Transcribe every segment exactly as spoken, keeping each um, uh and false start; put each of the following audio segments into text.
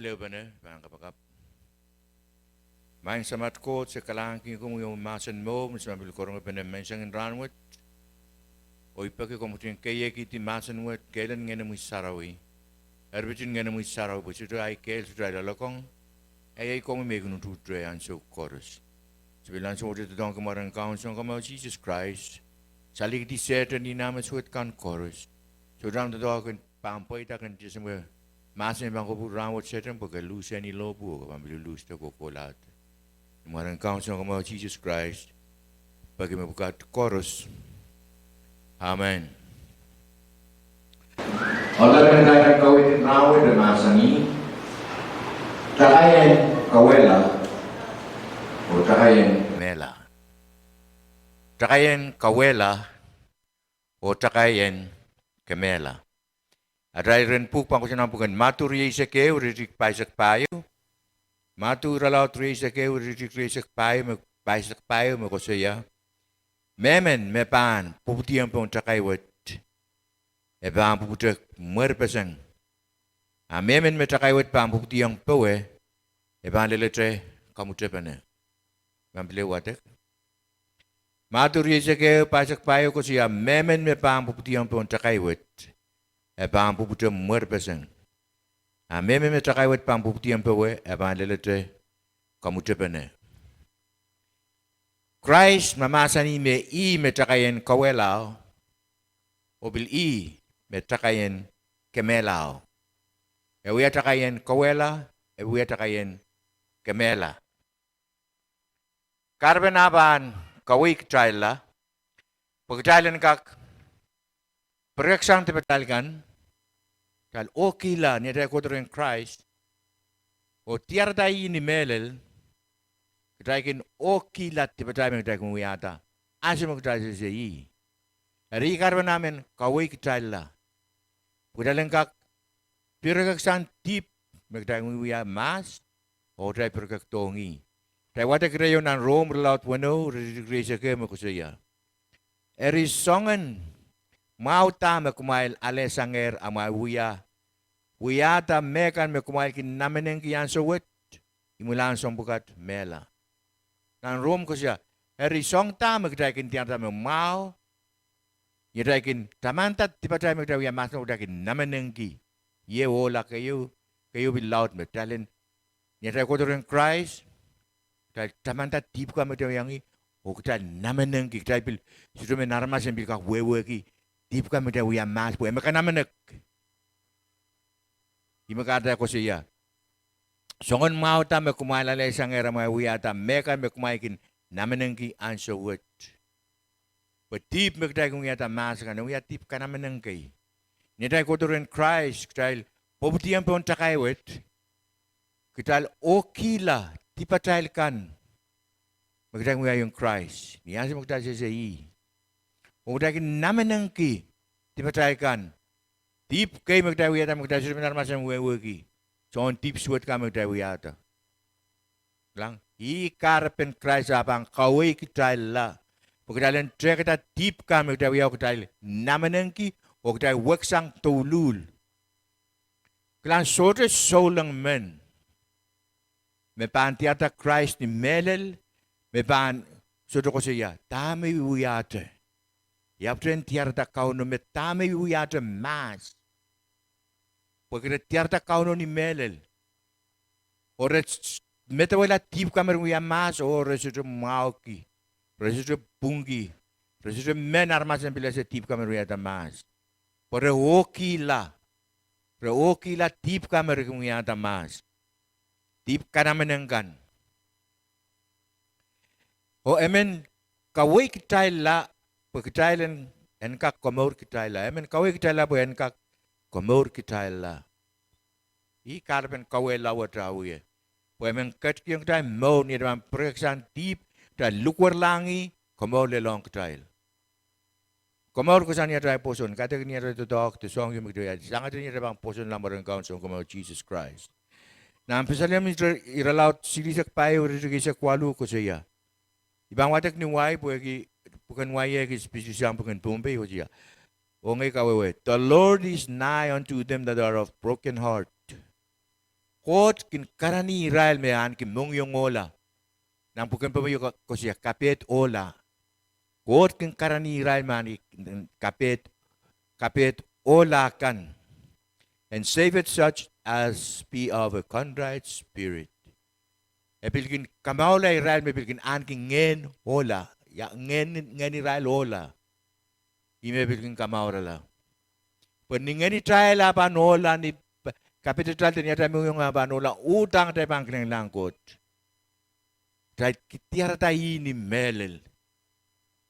Leupene pahn kapakap. Maing Samat Koht, se kalahngan ong komwi oh mahsen mour me se pahn pil karonge pene menseng en rahnwet. Oh I peki komw ketin keiekihdi mahsen wet, kehlen Ngehnomwi Sarawi, erpit en Ngehnomwi Sarawi, pwe sohte ahi kehl, sohte ahi loalokong, ahi komwi me kin utuhte ansou koaros. Se pil ansou wet doadoahngki mwaren Kaun Sounkomour Sises Krais, salikihdi Sehdan oh nah me suwed kan koaros. Sohte ahmw doadoahk en pahn pweida kin tiesemwe mahsen pahn kopwur rahnwet Sehdan, pwe ke luhsehni lohpwuo, ke pahn pil luhsda kohkohlahte. Ni mwaren Kaun Sounkomour Sises Krais, peki mepwukat koaros. Amen. Ohl emen, atail kaweid en rahnwet e mahsanih, Takai en Kauwehla oh Takai en Kemehla. Takai en Kauwehla oh Takai en Kemehla. Atail iren pwuhk pahn kohsang nan pwuken Madiu rieisek ehu, iretikitik pahisek pahieu. Madiu irelaud rieisek ehu, iretikitik rieisek pahieu me, pahisek pahieu me koasoia: Mehmen me pahn pwupwidiong pohn takai wet, e pahn pwupwute mwerpeseng. A mehmen me takai wet pahn pwupwidiong powe, e pahn lelete kamwutepene. Pahn pil wadek. Madiu rieisek ehu, pahisek pahieu koasoia: Mehmen me pahn pwupwidiong pohn takai wet, e pahn pwupwute mwerpeseng. A mehmen me takai wet pahn pwupwidiong powe, e pahn lelete kamwutepene. Krais mahmahsanih me ih me takai en kauwehlao, oh pil ih me takai en kemehlao. E wia takai en kauwehla, e wia takai en kemehla. Kahrepen ah pahn kaweikitailla pwe kitail en kak pireksang dipatail kan, kitail ohkihla ni atail kohdo rehn Krais, oh diarada ih ni mehlel, kitail kin ohkihla dipatail me kitail kin wiahda, ansou me kitail sehse ih. Eri kahrepen ah men kaweikitailla pwe kitail en kak pirekeksang dihp me kitail kin wia mahs, oh kitail pirekekdohng ih. Kitail wadek irehieu nan Rom irelaud weneu, iretikitik rieisek ehu me koasoia: Eri soangen mwahu da me kumwail alehsangehr amwail wia, wiahda mehkan me kumwail kin namenengki ansou wet, imwilahn soahng pwukat mehla. Nan Rom koasoia, eri soahng da me kitail kin diarada me mwahu, ni atail kin tamanda dipatail me kitail wia mahs, kitail kin namenengki. Iei ohla keieu, keieu pil laud me kitail en, ni atail kohdo rehn Krais, kitail tamanda dihp kan me kitail wiahiong ih, oh kitail namenengki, kitail pil, sohte men aramas en pil kak wehwehki dihp kan me kitail wia mahs pwe e me kanamenek. Ih me kahrehda e koasoia, soangen mwahu da me kumwail alehsangehr amwail wiahda mehkan me kumwail kin namenengki ansou wet. Pwe dihp me kitail kin wiahda mahs kan, e wia dihp kanamenengkei. Ni atail kohdo rehn Krais, kitail pwupwidiong pohn takai wet, kitail ohkihla dipatail kan me kitail kin wiahiong Krais ni ansou me kitail sehse ih, oh kitail kin namenengki dipatail kan, dihp kei me kitail wiahda me kitail sohte men aramas en wehwehki, soangen dihp suwed kan me kitail wiahda. Kilang, ih kahrepen Krais ah pahn kaweikitailla pwe kitail en tehkada dihp kan me kitail wia, oh kitail namenengki, oh kitail weksang douluhl. Kilang, sohte souleng men me pahn diarada Krais ni mehlel me pahn sohte koasoia dahme I wiahte. I ahpwtehn diarada Kauno me dahme I wiahte mahs. Pwehki re diarada Kauno ni mehlel, oh re medewehla dihp kan me re wia mahs, oh re sohte mwahuki, re sohte pwungki, re sohte men aramas en pil ese dihp kan me re wiahda mahs. Pwe re ohkihla, re ohkihla dihp kan me re kin wiahda mahs, dihp kanamenek kan. Oh e men kaweikitailla pwe kitail en, en kak komourkitailla. E men kaweikitailla pwe en kak komourkitailla. Ih kahrepen kauwehla wet ah wie, pwe e men ketikihong kitail mour ni atail pahn pirekeksang dihp, kitail likwerlahng ih, komour lelohng kitail. Komour kohsang ni atail pwoson, kaidehk ni atail doadoahk de soahng ieu me kitail wia, sangete ni atail pahn pwosonla mwaren Kaun Sounkomour Sises Krais. Nan Pesalem ire, irelaud silihsek pahieu, iretikitik eisek waluh koasoia, I pahn wadek ni wai pwehki pwuken wai eh kis pisilisang pwuken Pohnpei, koasoia, oh ngehi kawehwe, The Lord is nigh unto them that are of broken heart. Koht kin karanih irail me ahneki mohngiong ohla. Nan pwuken Pohnpei koasoia kapehd ohla. Koht kin karanih irail me ahneki kapehd, kapehd ohla kan. And saveth such as be of a contrite spirit. E pil kin kamourala irail me pil kin ahneki ngehn ohla. Ia, ngehn, ngehn irail ohla. Ih me pil kin kamourala. Pwe ni ngehn itail ah pahn ohla, ni kapehd itail de ni atail mohngiong ah pahn ohla, uhdahn kitail pahn kilenglahng Koht. Kitail diarada ih ni mehlel.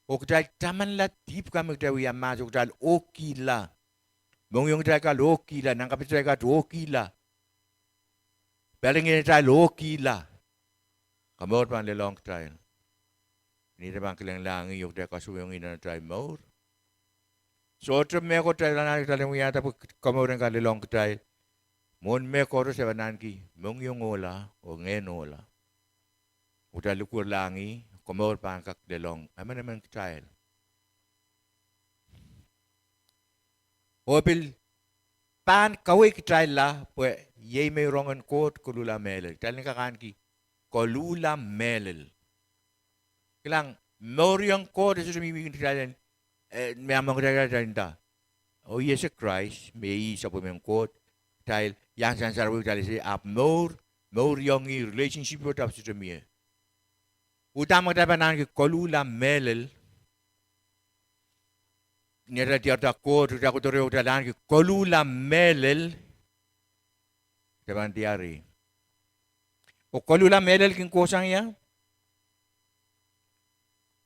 Oh kitail tamanla dihp kan me kitail wia mahs, oh kitail ohkihla. Mohngiong itail kak ohkihla, nan kapehd itail kak ohkihla. Pali ngehn itail ohkihla. Komour pahn lelohng kitail. Ni atail pahn kilenglahng ih oh kitail koasoiong ih nan atail mour. Sohte mehkot kitail anahne kitail en wiahda pwe komour en kak lelohng kitail. Mwohn mehkoaros kitail pahn ahneki mohngiong ohla, oh ngehn ohla. Oh kitail likwerlahng ih, komour pahn kak lelohng emenemen kitail. Oh pil pahn kaweikitailla pwe iei meirongen Koht koluhla mehlel. Kitail en kak ahneki koluhla mehlel. Kilang, mouriong Koht e sohte mihmi kin kitail en, eh, me e moangehng kitail, kitail nda, oh I ese Krais, me ih sapwellimen Koht, kitail iang Sansarawi, kitail ese, ahpw mour, mouriong ih, relationship wet ahpw sohte mie. Uhdahn ma kitail pahn ahneki koluhla mehlel, ni atail diarada Koht, kitail kohdo reh oh kitail ahneki koluhla mehlel, kitail pahn diar ih. Oh koluhla mehlel kin kohsang ia?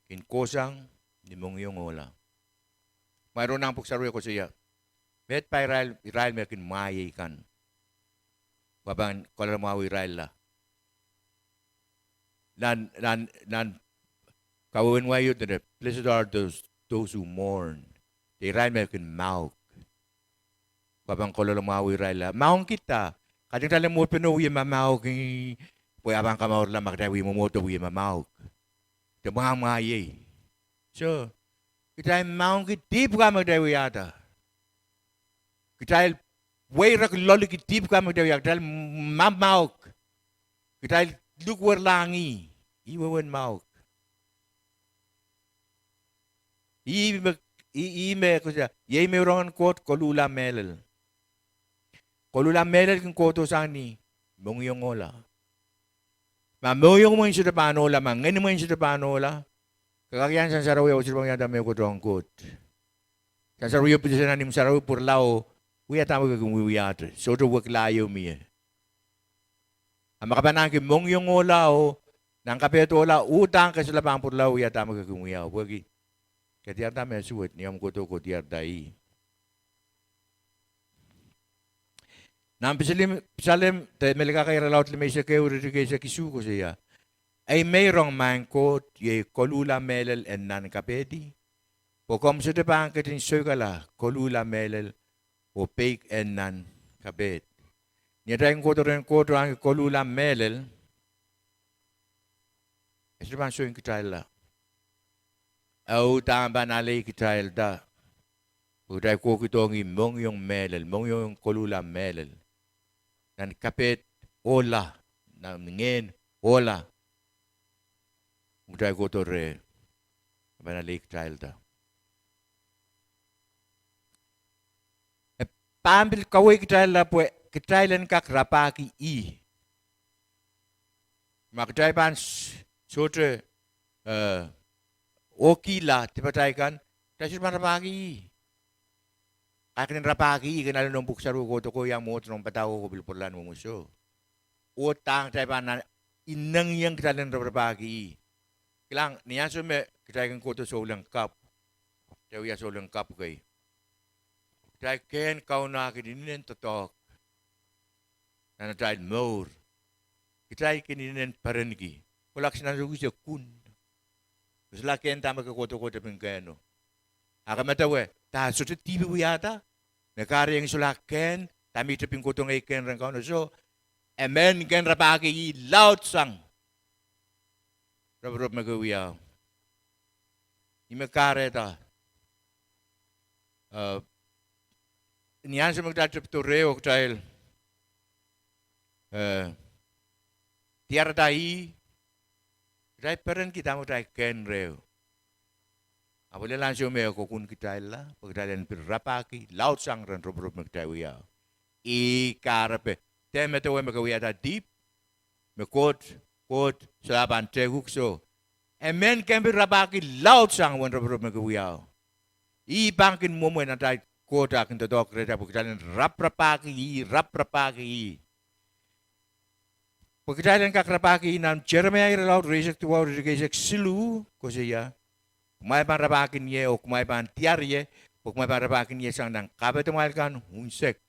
Kin kohsang ni mohngiong ohla. Mwail rong nan Pwuhk Sarawi koasoia, meid pai irail, irail me kin mwahngih kan, pwe e pahn kaloalamwahu irailla. Nan, nan, nan kawehwe en wai ieu nda, blessed are those, those who mourn. De irail me kin mauk, pwe e pahn kaloalamwahu irailla. Maungkihda, kaidehn kitail en mour pene wie mamauk, pwe e pahn kamourala ma kitail wie mwomwohdo wie mamauk. De mwamwahiei. Soh, kitail maungki dihp kan me kitail wiahda. Kitail weirek loaliki dihp kan me kitail wiahda. Kitail mamauk. Kitail likwerlahng ih. Ih wehwehn mauk. Ih me, ih, ih me koasoia, iei meirongen Koht koluhla mehlel. Koluhla mehlel kin kohdo sang ni mohngiong ohla. Ma mohngiong mwein sohte pahn ohla, ma ngehn mwein sohte pahn ohla, ke kak iang Sansarawi oh sohte pahn wiahda mehkot ong Koht. Sansarawi oh pil sehse nan imw sarawi pwurala oh wia dahme ke kin wiewiahte, sohte wekila ieu mie. A ma ke pahn ahneki mohngiong ohla oh nan kapehd ohla, uhdahn ke solahr pahn pwurala oh wia dahme ke kin wiawi, pwehki ke diarada me suwed, ni omw kohdo ke diarada ih. Nan Pisalem, Pisalem de Melkahka irelaud limeisek ehu, iretikitik eisek isuh koasoia, ei meirong, Maing Koht, iei koluhla mehlel en nan kapehdi, pwe komw sohte pahn ketin soikala koluhla mehlel oh peik en nan kapehd. Ni atail kin kohdo rehn Koht oh ahneki koluhla mehlel, e sohte pahn soikitailla. E uhdahn pahn aleikitailda, pwe kitail kohkihdohng ih mohngiong mehlel, mohngiong koluhla mehlel, nan kapehd ohla, nan ngehn ohla. Kitail kohdo reh, e pahn aleikitailda. E pahn pil kaweikitailla pwe kitail en kak rapahki ih. Ma kitail pahn s-, sohte, eh, ohkihla dipatail kan, kitail sohte pahn rapahki ih. Kaidehn rapahki ih, ke ale noumw pwuhk sarawi kohdo ko iang mwohd noumw padahk ko pil pwurala ni mwomwohdiso. Oh dahme kitail pahn inengieng kitail en raparapahki ih. Kilang, ni ansou me kitail kin kohdo souleng kapw, kitail wia souleng kapw kei, kitail kehn Kauno kin inenen doadoahk nan atail mour. Kitail kin inenen perenki. Kolahng nan ansou kis e kun. Solahr kehn dahme ke kohdo ko tepin kehno. A ke medewe, da sohte dihp wiahda, me kahrehiong solahr kehn dahme tepin kohdo ngehi kehn rehn Kauno. Soh, e men kin rapahki ih laudsang. Roporop me ke wia, ih me kahrehda, eh, ni ansou me kitail tepdo reh oh kitail eh, diarada ih, kitail perenki dahme kitail kehn reh. Ahpw lel ansou me e kokun kitailla, pwe kitail en pil rapahki laudsang ren ropirop me kitail wiahu. Ih kahrepe, dehr medewe me ke wiahda dihp, me Koht, Koht, soh, a pahn tehkuk soh. E men ken pil rapahki laudsang uwen ropirop me ke wiahu. Ih pahn kin mwomwen atail Koht a kin doadoahk rehtail pwe kitail en raparapahki ih, raparapahki ih. Pwe kitail en kak rapahki ih nan Seremaia irelaud rieisek duwau, ire eisek siluh, koasoia, kumwail pahn rapahkin ie oh kumwail pahn diar ie, pwe kumwail pahn rapahkin ie sang nan kapehdamwail kan unsek.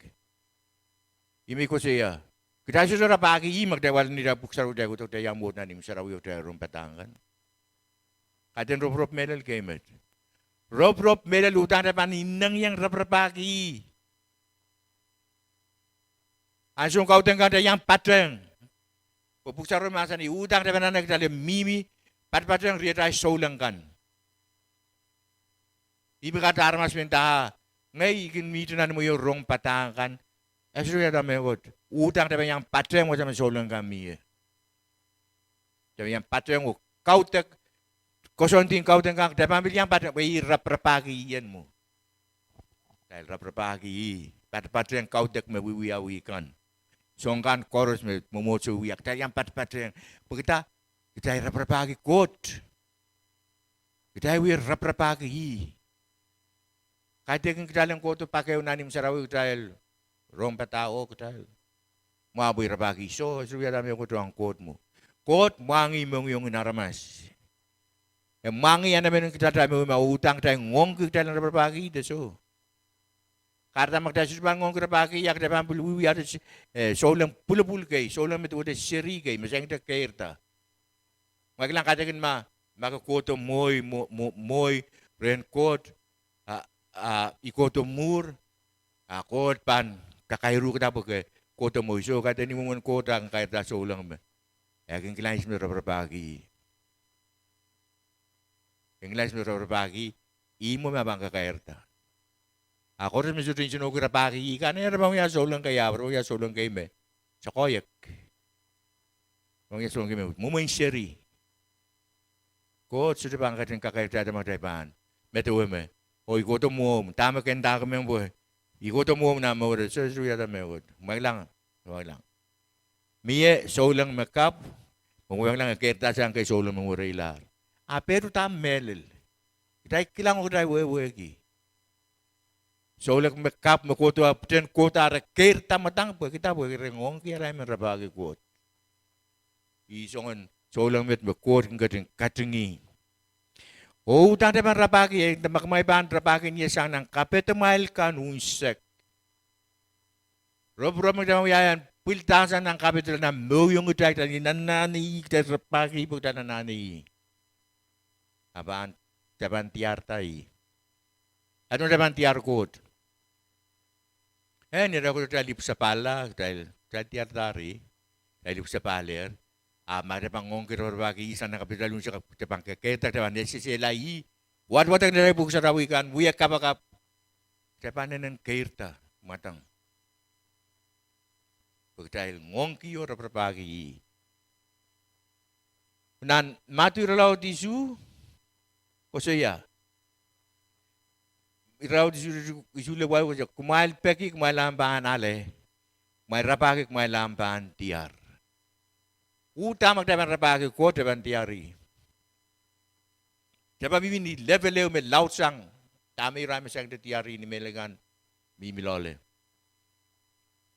Ih me koasoia, kitail sohte rapahki ih ma kitail wahla neitail pwuhk sarawi, kitail kohdo, kitail iang mwohd nan ihmw sarawi oh kitail rong padahk kan. Kaidehn ropirop mehlel kei met. Ropirop mehlel uhdahn kitail pahn inengieng raparapahki ih. Ansoun kaudok kan kitail iang patehng. Pwe pwuhk sarawi mahsanih uhdahn kitail pahn anahne kitail en mihmi patpatehng riatail souleng kan. Ih me kahrehda aramas men nda, ngehi I kin mihte nan imwe oh rong padahk kan. E sohte wiahda mehkot. Uhdahn kitail pahn iang patehng wasa me souleng kan mie. Kitail pahn iang patehng oh kaudok, koasoandi en kaudok kan, kitail pahn pil iang patehng pwe ih raparapahki ih en mwo. Kitail raparapahki ih, patpatehng kaudok me wiewiawi kan. Soang kan koaros me mwomwohdiso wia, kitail iang patpatehng. Pwe kitail, kitail raparapahki Koht. Kitail wie raparapahki ih. Kaidehkin kitail en kohdo pak ehu nan ihmw sarawi, kitail rong padahk oh kitail mwahu pwe I rapahki ih. Soh, e sohte wiahda mehkot ong Koht mwo. Koht mwahngih mohngiong en aramas. E mwahngih anamen kitail, kitail me wia ma uhdahn kitail ngoangki kitail en raparapahki ih de soh. Kahrehda ma kitail sohte pahn ngoangki rapahki ih, a kitail pahn pil wiewiahte, eh, souleng pwulopwul kei, souleng me duwehte seri kei, me sangete keirda. Kumwail kilang, kaidehkin ma, ma ke kohdo mwohi, mwo-, mwo-, mwohi rehn Koht, a, a, I kohdo mwuhr, a Koht pahn kakairuhrkihda pwe ke kohdo mwohi. Soh, kaidehn ih mwomwen Koht a kin keirda souleng me e kin kilang ihs me raparapahki ih. E kin kilang ihs me raparapahki ih, ih mwo me e pahn kekeirda. A koaros me sohte nsenohki rapahki ih kan, e pahn wia souleng kei, a pahn wia souleng kei me sokoahiek. Pahn wia souleng kei me mwomwen seri. Koht sohte pahn ketin kakeirda ma kitail pahn medewe me, oh, I kohdo mwohmw, dahme ken dahkemeng pwe I kohdo mwohmw nan mour. Soh, sohte wiahda mehkot. Kumwail kilang, kumwail kilang. Mie souleng me kapw, me kumwail kilang, e keirdasang kei souleng me werei lahr. A pehd uhdahn mehlel. Kitail kilang oh kitail wehwehki. Souleng me kapw me kohdo, a pwuhken kohdo, a re keirda mwadang pwehkida, pwe re ngoangki arail men rapahki Koht. Ih soangen souleng met me Koht kin ketin katingih. Oh uhdahn kitail pahn rapahki, e nda ma kumwail pahn rapahkin ie sang nan kapehdamwail kan unsek. Ropirop me kitail pahn wiahiong pwildahsang nan kapehdo, nan mohngiong kitail, kitail anahne ih, kitail rapahki ih pwe kitail anahne ih. A pahn, kitail pahn diarada ih. Ahpw kitail pahn diar Koht. Eh, ni irair kohdo kitail ipwsapahlda, kitail, kitail diaradahr ih, kitail ipwsapahlehr. A ma kitail pahn ngoangki raparapahki ih sang nan kapehdamwail unsek, kitail pahn kekeirda, kitail pahn esehla ih, wadwadek nan atail pwuhk sarawi kan, wia kapakap, kitail pahn inenen keirda mwadang. Pwe kitail ngoangki oh raparapahki ih. Nan Madiu irelaud isuh, koasoia, irelaud isuh, isuh lel waluh, koasoia, kumwail peki, kumwail ahpw pahn ale, kumwail rapahki, kumwail ahpw pahn diar. Uhdahn ma kitail pahn rapahki Koht, e pahn diar ih. Kitail pahn mihmi ni level ehu me laudsang dahme irail me sangete diar ih ni mehlel kan mihmi loale.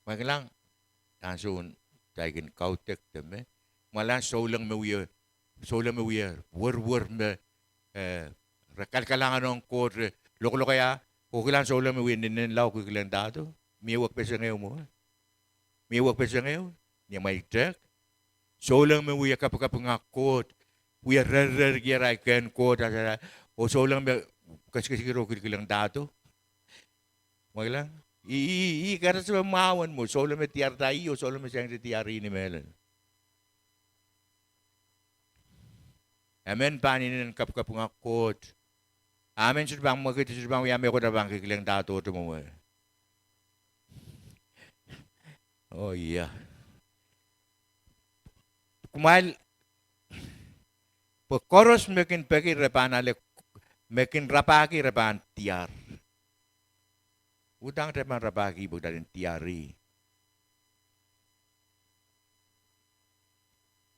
Kumwail kilang, ansoun kitail kin kaudok de me, kumwail kilang, souleng me wie, souleng me wie werwer me, eh, re kalkalahngan ong Koht, re lokolokaiah, oh kilang, souleng me wie inenen lao kilkilengdahdo. Mie wekpeseng ehu mwo, mie wekpeseng ehu ni amwail tehk. Souleng me wie kapikapinga Koht, wie rerrerki arail kehn Koht, a, oh souleng me kesikesik oh kilkilengdahdo. Kumwail kilang, ih, ih, ih karasepe mwahu en mwo, souleng me diarada ih oh souleng me sangete diar ih ni mehlel. Emen pahn inenen kapikapinga Koht. A emen sohte pahn mwekid, sohte pahn wia mehkot, a pahn kilkilengdahdo mwowe. Oh, ia. kumwail, pwe koaros me kin peki re pahn ale, me kin rapahki re pahn diar. Udahn kitail pahn rapahki pwe kitail en diar ih.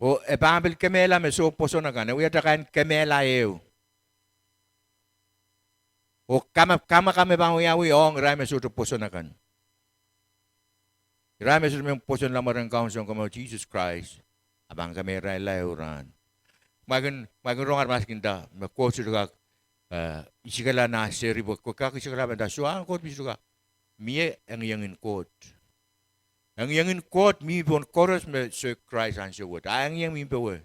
Oh e pahn pil kemehla me soh pwoson akan, e wia takain kemehla ehu. Oh kamwakam me pahn wiawi ong irail me sohte pwoson akan. Irail me sohte men pwosonla mwaren Kaun Sounkomour Sises Krais, a pahn kemehla ehu rahn. Ma kin, ma kin rong aramas kin nda me Koht sohte kak, eh, isikala nah seri pwe kak isikala pwe nda soahng Koht me sohte kak. Mie engiengin Koht. Engiengin Koht mi pohn koaros me soik Krais ansou wet. A engieng mi powe.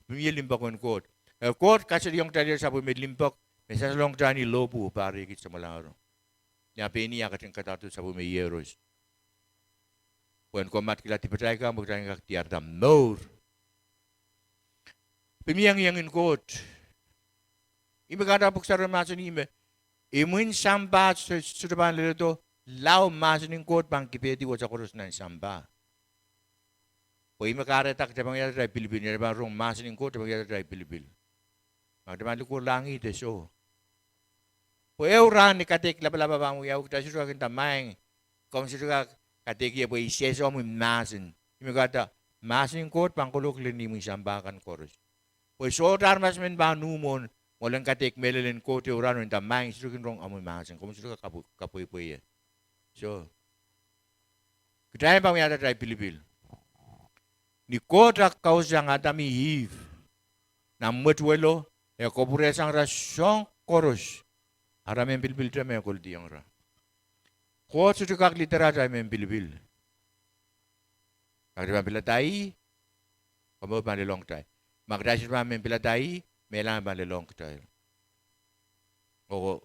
Mie limpoak en Koht. Eh, Koht kasalehiong kitail sapwellime limpoak me sansalohng kitail ni lohpwu, pahr riekid samwalahro. Ni ah pein ih a ketin kadarodo sapwellime Iehros, pwehn komoatkihla dipatail kan pwe kitail en kak diarada mour. Pil mie engiengin Koht. Ih me kahrehda Pwuhk Sarawi mahsanih me imwin sampah soh, sohte pahn leledo, lao mahsen en Koht pahn kipehdi wasa koaros nan sampah. Pwe ih me kahrehda kitail pahn wiahda atail pilipil, ni atail pahn rong mahsen en Koht, kitail pahn wiahda atail pilipil. Ma kitail pahn likwerlahng ih de soh. Pwe ehu rahn ni kadeik lapalap pahn wiawi, kitail sohte kak nda maing, komw sohte kak kadeik ie pwe I sehse omwi mahsen. Ih me kahrehda mahsen en Koht pahn kolokol ni imwin sampah kan koaros. Pwe sohte aramas men pahn uh mwohn mwoalen kadeik mehlel en Koht ehu rahno nda maing, I sohte kin rong omwi mahsen, komw sohte kak kapwe, kapwepwe ie. Soh. Kitail pahn wiahda atail pilipil. Ni Koht a kausasang Adam oh Ihp nan mwetuwelo, e kapwurehsang ira soahng koaros, ara mehn pilipil te me e kolediong ira. Koht sohte kak lidera atail mehn pilipil. Ma kitail pahn pilada ih, komour pahn lelohng kitail. Ma kitail sohte pahn men pilada ih, mehla me pahn lelohng kitail. Oh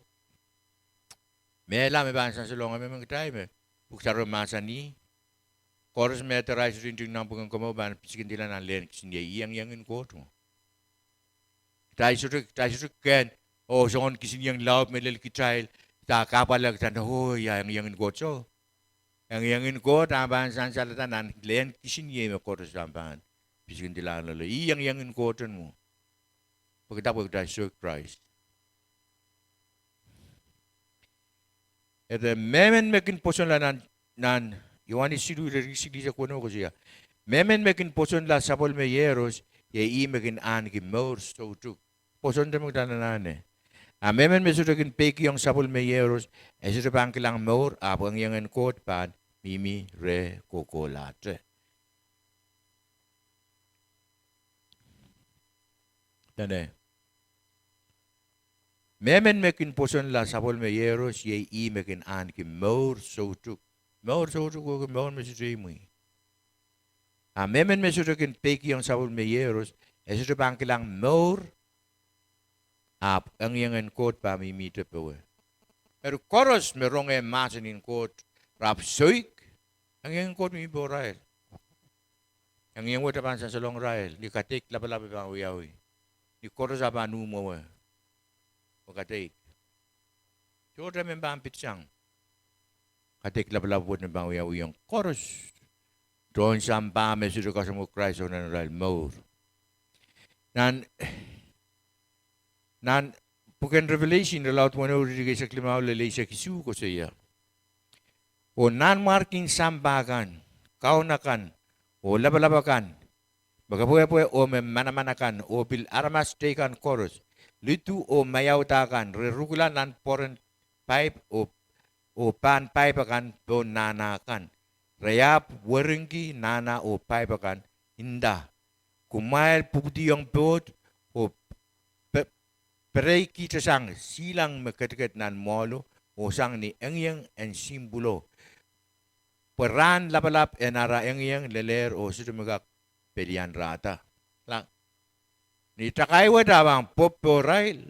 mehla me pahn sansalohng emenemen kitail me Pwuhk Sarawi mahsanih, koaros me derail sohte nting nan pwuken komour pahn pisikindila nan lehn kisiniei. Ih engiengin Koht mwo. Kitail sohte, kitail sohte kehn, oh soangen kisinieng laud me lel kitail, kitail kahpwal kitail nda, oh ia engiengin Koht soh. Engiengin Koht a pahn sansalada nan lehn kisiniei me koaros a pahn pisikindilahng loale. Ih engiengin Koht en mwo. Pwehki dah? Pwehki kitail sohte Krais. Eri mehmen me kin pwosonla nan, nan Ioanes siluh, iretikitik silihsek weneu koasoia, mehmen me kin pwosonla sapwellime Iehros, iei ih me kin ahneki mour soutuk. Pwoson te me kitail anahne. A mehmen me sohte kin peikiong sapwellime Iehros, e sohte pahn kilang mour, ahpw engiengen Koht pahn mihmi reh kohkohlahte. Mehmen me kin pwosonla sapwellime Iehros, iei ih me kin ahneki mour soutuk. Mour soutuk, wehwehki mour me sohte imwi. A mehmen me sohte kin peikiong sapwellime Iehros, e sohte pahn kilang mour, ahpw engiengen Koht pahn mihmihte powe. Eri koaros me rongehr mahsen en Koht, re ahpw soik, engiengen Koht mihmi pohrail. Engieng wet a pahn sansalohng irail, ni kadeik lapalap e pahn wiawi. Ni koaros a pahn uh mwowe, oh kadeik. Sohte men pahn pitsang. Kadeik lapalap wet me pahn wiawiong koaros. Tohn sampah me sohte kasamwo Krais oh nan arail mour. Nan, nan pwuken Revelation irelaud weneu, iretikitik eisek limau lel eisek isuh koasoia, oh nanmwarkien sampah kan, kaun akan, oh lapalap akan, me kepwehpwe oh me manaman akan, oh pil aramas teikan koaros, lidu oh maiauda kan, re rukula nan pwoaren paip oh, oh pahn paip akan pohn nahna kan. Re ahpw weringki nahna oh paip akan, nda, Kumwail pwupwidiong pwoud oh pe-, pereikihte sang silangin me ketiket nan mwohlo, oh sang ni engieng en sihmpwulo. Pwe rahn lapalap en ara engieng lelehr oh sohte me kak pelianrahda. Ni takai wet a pahn pwopw pohrail,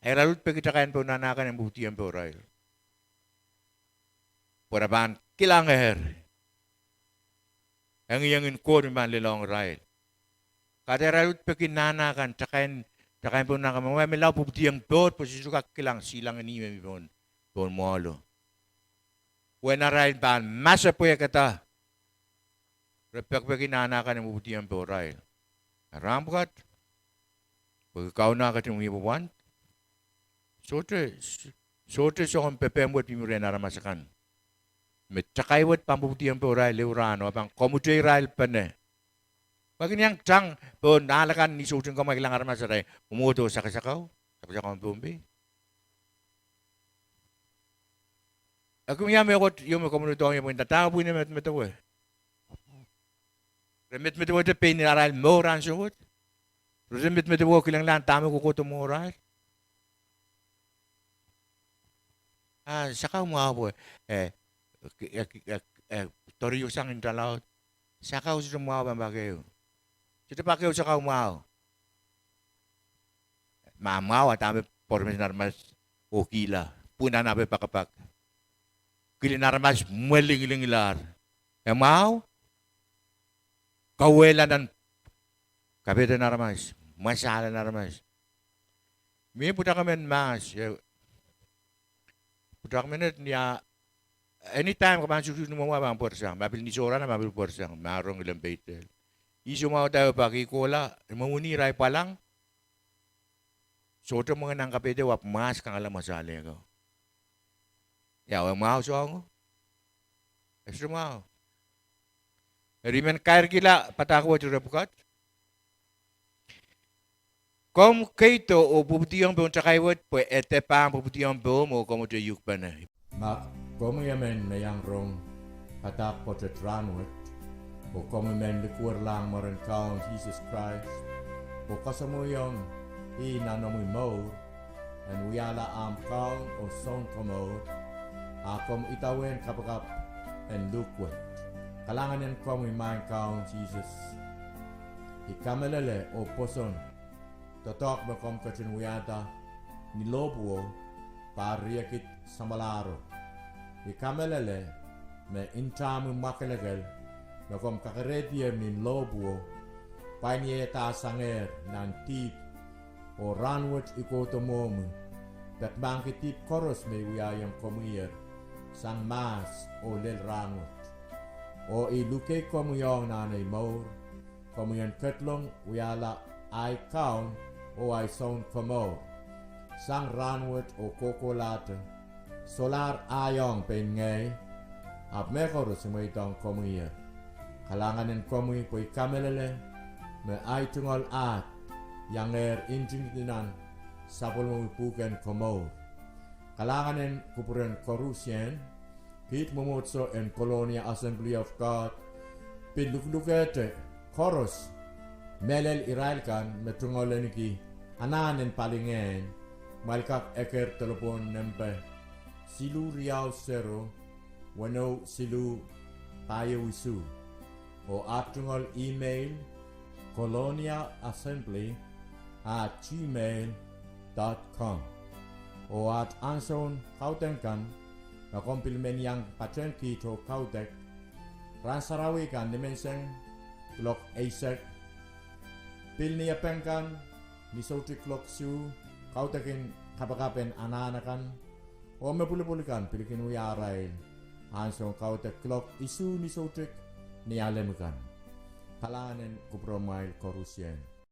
irail uhd peki takain pohn nahna kan en pwupwidiong pohrail. Pwe re pahn kilangehr engiengen Koht me pahn lelohng irail. Kahrehda irail uhd peki nahna kan, takain, takain pohn nahna kan, ma me lao pwupwidiong pwoud, pwe sohte kak kilang silangin ih me mi pohn, pohn mwohlo. Uwen arail pahn masepwehkada Re pekipeki nahna kan en pwupwidiong pohrail. A rahn pwukat, pwehki Kauno ketin wie pwupwand, sohte, sohte soangen pepehm wet mihmi rehn aramas akan. Me takai wet pahn pwupwidiong pohrail ehu rahno, pahn kamwute irail pene. Pwe kin iang tang pohn ahl akan ni soutik en kamwakilang aramas arail mwomwohdo sakasakau, sakasakau en Pohnpei. E kin wia mehkot ieu me komw en doadoahngki pwe nda dahme pwihn en medemedewe. Re medemedewehte pein arail mour ansou wet. Re medemedewehte kilangala dahme kohkohdo mwohrail. A sakau mwahu pwe, eh, eh, eh, eh, doariuksang inta laud. Sakau sohte mwahu pahn pak ehu. Sohte pak ehu sakau mwahu. Ma mwahu a dahme pwurehng aramas oh kihla, pwihn nan ape pakapak. Kilin aramas mwelingilingilahr. E mwahu, kauwehla nan kapehden aramas, mwasahlen aramas. Mie pwutak emen mahs, eh, pwutak menet ni a, anytime ke pahn suksuk ni mwomwa pahn pwerisang, ma pil ni sohrana ma pil pwerisang, ma rong ilen peitel. I soumwahu da ehu pak, I kohla, imwimwini irail pwalang. Sohte mwenge nan kapehdeu ahpw mahs kangala mwasahleho. Ia, e mwahu soango? E sohte mwahu. Eri I men kairkihla padahk wet ire pwukat. Komw keido oh pwupwidiong pohn takai wet pwe e de pahn pwupwidiong pohmw oh komwete iukpene. Ma komwi emen me iang rong padahk pwoatet rahnwet, oh komwi men likwerlahng mwaren Kaun Sises Krais, oh kasamwoiong ih nan omwi mour, en wiahla ahmw Kaun oh Sounkomour, a komw idawehn kapakap en luhk wet. Kalahngan en komwi Maing Kaun Sises. I kamehlele oh pwoson doadoahk me komw ketin wiahda ni lohpwuo, pahr riekid samwalahro. I kamehlele me ntahmwi mwakelekel me komw kakerehdier ni lohpwuo, pwain ieiedahsangehr nan dihp, oh rahnwet I kohdo mwohmwi, peki mahkki dihp koaros me I wiahiong komwiher, sang mahs oh lel rahnwet. Oh I luhkei komwi ong nan ei mour, komwi en ketlong wiahla ahi Kaun oh ahi Sounkomour, sang rahnwet oh kohkohlahte, solahr ahi ong pein ngehi, ahpw mehkoaros I mweidohng komwiher. Kalahngan en komwi pwe I kamehlele me ahi tungoal ahd iangehr ntingdi nan sapwellimomwi pwuhken komour. Kalahngan en kupwuren koarusie. Kiht mwomwohdiso en Colonia Assembly of God pil luhlukehte koaros, mehlel irail kan me tungoal ahneki anahn en palingehn, kumwail kak eker delepwohn nempe siluh riau sero, weneu siluh pahieu isuh. Oh aht tungoal email, colonia assembly at gmail dot com. Oh aht ansoun kaudok kan, ma komw pil men iang patehng kiht oh kaudok, rahn sarawi kan nimenseng kuloak eisek, pil ni epeng kan ni soutik kuloak isuh, kaudokin kapakap en anahn akan, oh me pwulopwul kan pil kin wia arail ansoun kaudok kuloak isuh ni soutik ni alem kan. Kalahngan en kupwuromwail koarusie.